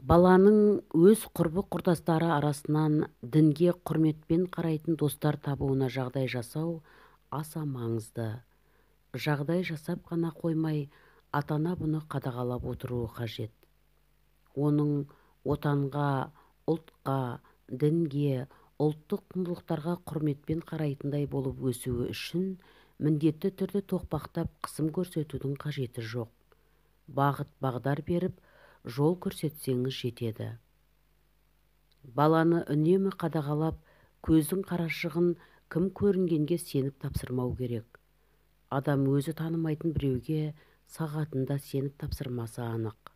Баланың өз құрбы-құрдастары арасынан дінге құрметпен қарайтын достар табуына жағдай жасау аса маңызды. Жағдай жасап қана қоймай, ата-ана бұны қадағалап отыруы қажет. Оның отанға, ұлтқа, дінге, ұлттық құндылықтарға құрметпен қарайтындай болып өсуі үшін міндетті түрде тоқпақтап қысым көрсетудің қажеті жоқ. Бағыт-бағдар беріп, жол көрсетсеңіз жетеді. Баланы үнемі қадағалап, көздің қарашығын кім көрінгенге сеніп тапсырмау керек. Адам өзі танымайтын біреуге сағатында сеніп тапсырмасы анық.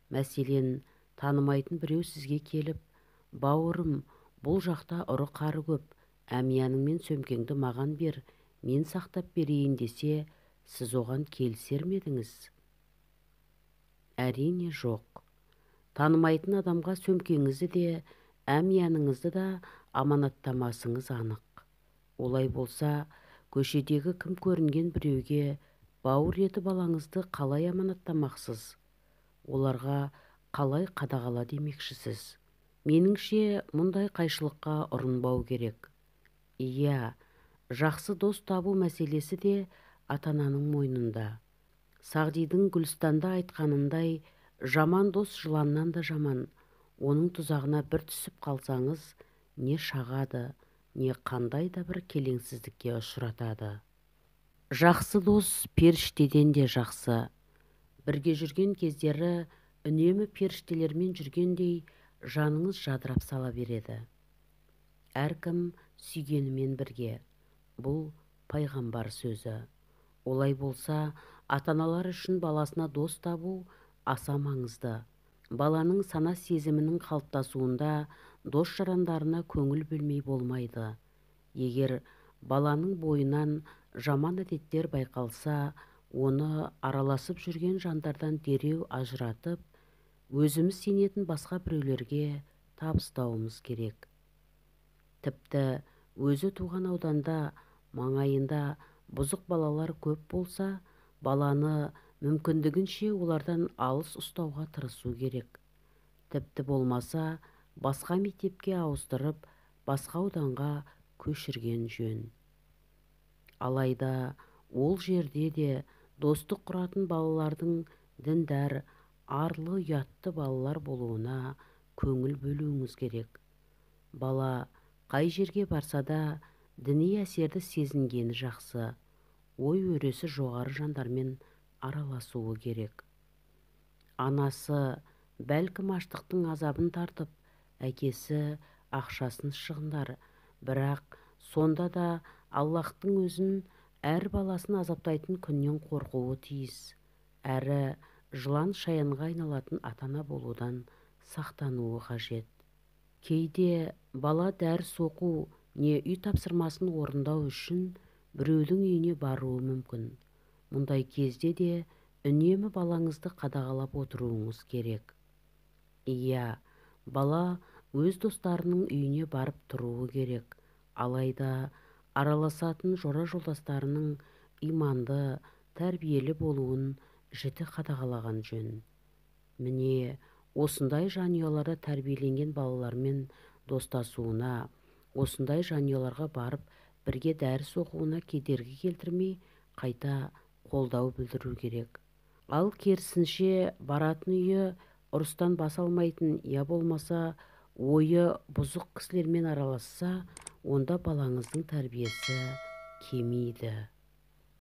Мәселен, танымайтын біреу сізге келіп, бауырым, бұл жақта ұры-қары көп, әмияның мен сөмкеңді маған бер, мен сақтап берейін десе, сіз оған келісер ме едіңіз? Әрине жоқ. Танымайтын адамға сөмкеңізді де, әмияныңызды да аманаттамасыңыз анық. Олай болса, көшедегі кім көрінген біреуге бауыр еті балаңызды қалай аманаттамақсыз? Оларға қалай қадағала демекшісіз? Меніңше, мұндай қайшылыққа ұрынбау керек. Иә, жақсы дос табу мәселесі де ата-ананың мойнында. Сағдидің Гүлстанда айтқанындай, жаман дос жыланнан да жаман. Оның тұзағына бір түсіп қалсаңыз, не шағады, не қандай да бір келеңсіздікке ұшыратады. Жақсы дос періштеден де жақсы. Бірге жүрген кездері үнемі періштелермен жүргендей жаныңыз жадырап сала береді. Әркім сүйгенімен бірге. Бұл пайғамбар сөзі. Олай болса, ата-аналар үшін баласына дос табу аса маңызды. Баланың сана сезімінің қалыптасуында дос жарандарына көңіл бөлмей болмайды. Егер баланың бойынан жаман әдеттер байқалса, оны араласып жүрген жандардан дереу ажыратып, өзіміз сенетін басқа біреулерге табыстауымыз керек. Тіпті өзі туған ауданда, маңайында бұзық балалар көп болса, баланы мүмкіндігінше олардан алыс ұстауға тырысу керек. Тіпті болмаса, басқа мектепке ауыстырып, басқа ауданға көшірген жөн. Алайда ол жерде де достық құратын балалардың діндар, арлы, ұятты балалар болуына көңіл бөлуіңіз керек. Бала қай жерге барса да діни әсерді сезінгені жақсы, ой өресі жоғары жандармен араласуы керек. Анасы бәлкім аштықтың азабын тартып, әкесі ақшасын шығындар, бірақ сонда да Аллаһтың өзін әр баласын азаптайтын күннен қорқуы тиіс, әрі жылан шаянға айналатын ата-ана болудан сақтануы қажет. Кейде бала дәріс оқу не үй тапсырмасын орындау үшін біреудің үйіне баруы мүмкін. Мұндай кезде де үнемі балаңызды қадағалап отыруыңыз керек. Иә, бала өз достарының үйіне барып тұруы керек. Алайда араласатын жора-жолдастарының иманды, тәрбиелі болуын жіті қадағалаған жөн. Міне, осындай жанұяларда тәрбиеленген балалармен достасуына, осындай жанұяларға барып бірге дәріс оқуына кедергі келтірмей, қайта қолдау білдіру керек. Ал керісінше баратын үйі ұрыстан бас алмайтын, я болмаса ойы бұзық кісілермен араласса, онда балаңыздың тәрбиесі кемиді.